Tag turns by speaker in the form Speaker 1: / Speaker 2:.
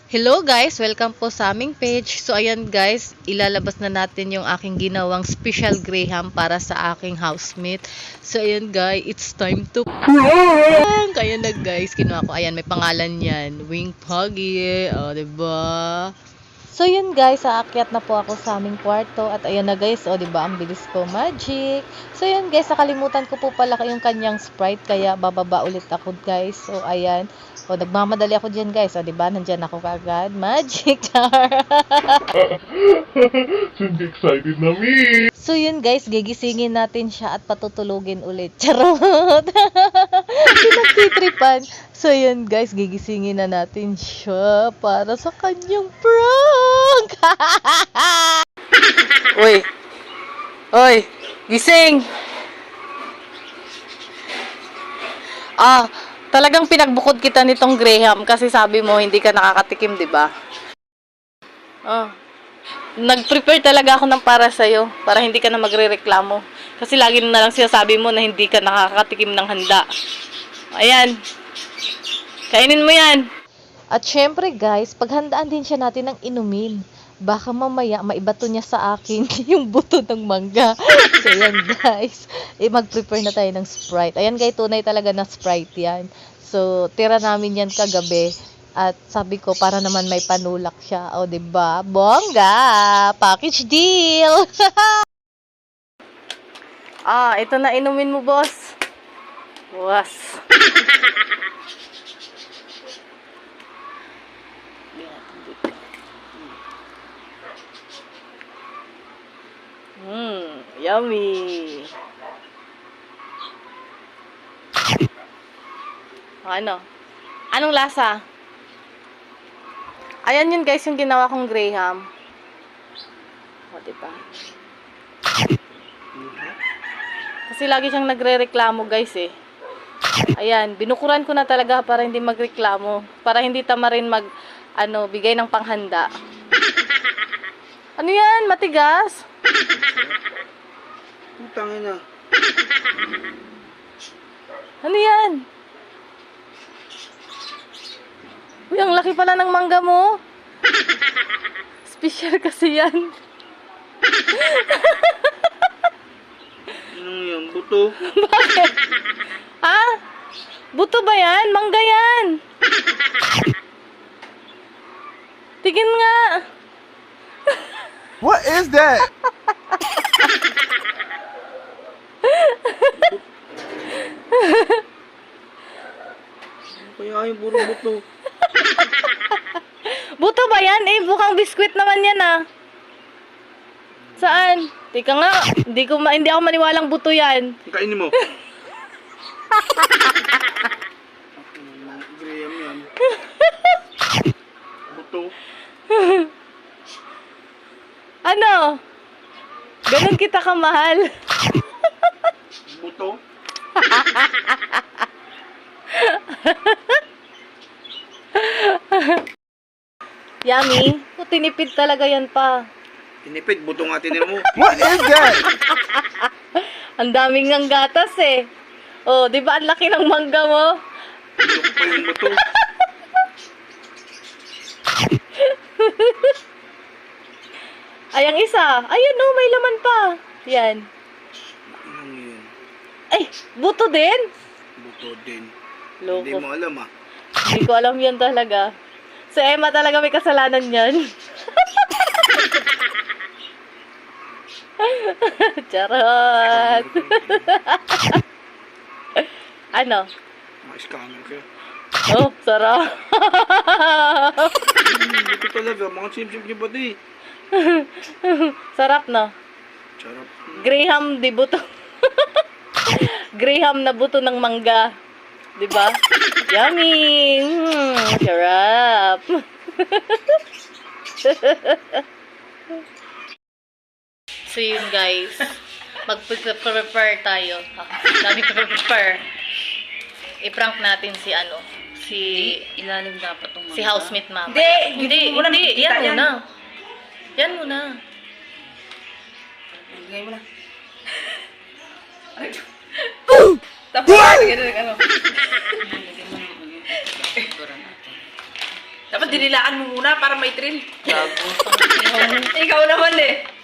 Speaker 1: Hello guys! Welcome po sa aming page. So ayan guys, ilalabas na natin yung aking ginawang special graham para sa aking housemate. So ayan guys, it's time to prank! Kaya na guys, kinuha ko. Ayan, may pangalan yan. Wing Puggy. O, diba? So yun guys, aakyat na po ako sa aming kwarto. At ayan na guys, o diba, ang bilis ko, magic. So yun guys, nakalimutan ko po pala yung kanyang Sprite. Kaya bababa ulit ako guys. So ayan. O, nagmamadali ako dyan guys. O, diba? Nandyan ako kagad. Magic char!
Speaker 2: Hindi excited na me.
Speaker 1: So, yun guys. Gigisingin natin siya at patutulugin ulit. Charot! Pinagtitripan. So, yun guys. Gigisingin na natin siya para sa kanyang prank! Uy! Uy! Gising! Talagang pinagbukod kita nitong Graham kasi sabi mo hindi ka nakakatikim, 'di ba? Nag-prepare talaga ako ng para sa iyo para hindi ka na magrereklamo. Kasi lagi na lang sinasabi mo na hindi ka nakakatikim ng handa. Ayan. Kainin mo 'yan. At syempre, guys, paghandaan din siya natin ng inumin. Baka mamaya maibato niya sa akin yung buto ng mangga. So, yan guys. Mag-prepare na tayo ng Sprite. Ayan guys, tunay talaga na Sprite yan. So, tira namin yan kagabi. At sabi ko, para naman may panulak siya. O, diba? Bongga! Package deal! Ito na inumin mo, boss. Was. Yummy. Ano? Anong lasa? Ayan yun guys, yung ginawa kong Graham. O, diba? Kasi lagi siyang nagre-reklamo guys eh. Ayan, binukuran ko na talaga para hindi magreklamo. Para hindi tama rin bigay ng panghanda. Ano yan? Matigas?
Speaker 2: Tangin na.
Speaker 1: Ano yan? Uy, ang laki pala ng mangga mo. Special kasi yan.
Speaker 2: Anong yan? Buto?
Speaker 1: Bakit? Ha? Buto ba yan? Mangga yan. Tigin nga.
Speaker 2: What is that? Kaya yung puro buto.
Speaker 1: Buto ba yan? Bukang biskwit naman yan ah. Saan? Tika nga, hindi ako maniwalang buto yan.
Speaker 2: Kainin mo. Graham yan. Buto.
Speaker 1: Ano? Ganun kita kamahal.
Speaker 2: Buto.
Speaker 1: Yummy. Tinipid talaga yan pa.
Speaker 2: Tinipid, buto nga tinin mo. What is that?
Speaker 1: Ang daming ng gatas eh. Oh, di ba ang laki ng mangga mo?
Speaker 2: Buto pa yung buto.
Speaker 1: Ay, ang isa. Ayun oh, may laman pa. Yan.
Speaker 2: Ano yun?
Speaker 1: Ay, buto din?
Speaker 2: Buto din.
Speaker 1: Loko.
Speaker 2: Hindi mo alam ah.
Speaker 1: Hindi ko alam yan talaga. Si Emma talaga may kasalanan yan. Charot. Ano?
Speaker 2: Mga scanner kayo.
Speaker 1: Oh, sarap.
Speaker 2: Buto talaga. Mga sim-sim niyo ba di?
Speaker 1: Sarap no?
Speaker 2: Charap.
Speaker 1: Graham di buto. Graham na buto ng mangga. 'Di ba? Yummy. Sarap. So yun guys, mag-prepare tayo. Dami prepare. I-prank natin si
Speaker 3: Ilalim dapat itong
Speaker 1: si housemate mama.
Speaker 3: Hindi,
Speaker 1: Hindi, yan
Speaker 3: yan.
Speaker 1: muna. Yan muna.
Speaker 3: Bigay mo na. Tapos, ano? Lagyan mo ng ano. Siguro natin.
Speaker 4: Dapat dinilaan mo muna para may thrill.
Speaker 3: Gago.
Speaker 4: Ikaw naman eh.